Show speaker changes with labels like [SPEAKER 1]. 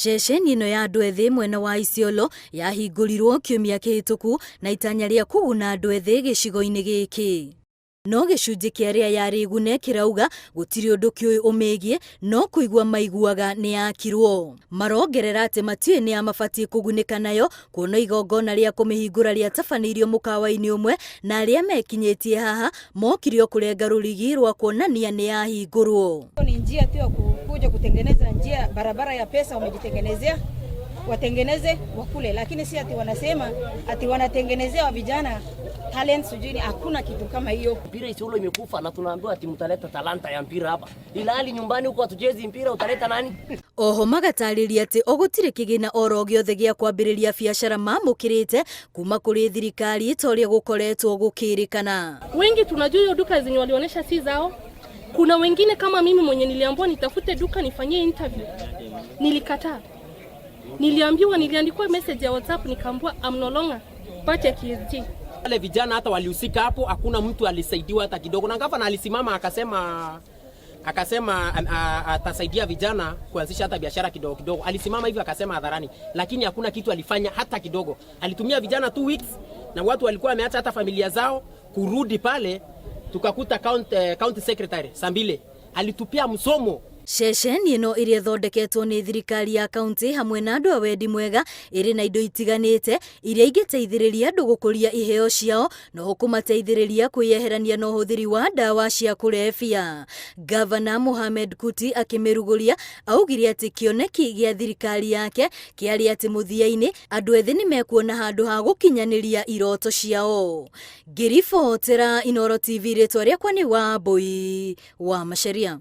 [SPEAKER 1] Ceceni ĩno ya andũ ethĩ mwena wa Isiolo yahingũrirwo kiumia kĩhĩtũku na itanya rĩa kũguna andũ ethĩ gĩcigo-inĩ gĩkĩ. No gĩcunjĩ kĩa arĩa yarĩ ĩgune kĩrauga gũtirĩ ũndũ kĩũĩ ũmĩgiĩ no kũigua maiguaga nĩ yakirwo. Marongerera atĩ matiũĩ nĩa mabatiĩ kũgunĩka nayo kuona igongona rĩa kũmĩhingũra rĩatabanĩirio mũkawa-inĩ ũmwe na arĩa mekinyĩtie haha mokire o kũrenga rũrigi rwa kuonania nĩ yahingũrwo.
[SPEAKER 2] Ni njia tu ya kuja kutengeneza njia barabara ya pesa wamejitengenezea, watengeneze wakule, lakini si ati wanasema ati wanatengenezea vijana talent sijui, hakuna kitu kama hiyo.
[SPEAKER 3] Mpira Isiolo imekufa na tunaambiwa ati mtaleta talanta ya mpira hapa, ilhali nyumbani huko hatuchezi mpira, utaleta nani?
[SPEAKER 1] Oho magatarĩria atĩ o gũtirĩ kĩgĩna oro gĩothe gĩa kwambĩrĩria biacara mamũkĩrĩte kuma kũrĩ thirikari ta ũrĩa gũkoretwo gũkĩrĩkana.
[SPEAKER 4] Wengi tunajua hiyo duka zenye walionyesha si zao. Kuna wengine kama mimi mwenye niliambiwa nitafute duka nifanyie interview, nilikataa. Niliambiwa, niliandikiwa message ya WhatsApp nikaambiwa I'm no longer part ya PSG.
[SPEAKER 5] Wale vijana hata walihusika hapo, hakuna mtu alisaidiwa hata kidogo, na gavana alisimama akasema atasaidia vijana kuanzisha hata biashara kidogo kidogo. Alisimama hivyo akasema hadharani, lakini hakuna kitu alifanya hata kidogo. Alitumia vijana 2 weeks na watu walikuwa wameacha hata familia zao kurudi pale, tukakuta county secretary Sambile alitupia msomo.
[SPEAKER 1] Ceceni ĩno ĩrĩa ĩthondeketwo nĩ thirikari ya kaunti hamwe na andũ a wendi mwega ĩrĩ na indo itiganĩte iria ingĩteithĩrĩria andũ gũkũria iheo ciao no kũmateithĩrĩria kwĩyeherania na ũhũthĩri wa ndawa cia kũrebia. Gavana Mohamed Kuti akĩmĩrugũria augire atĩ kĩoneki gĩa thirikari yake kĩarĩ atĩ mũthia-inĩ andũ ethĩ nĩ mekuona handũ ha gũkinyanĩria iroto ciao. Ngĩribotera Inooro TV, rĩtwa rĩakwa nĩ Wambui wa Macharia.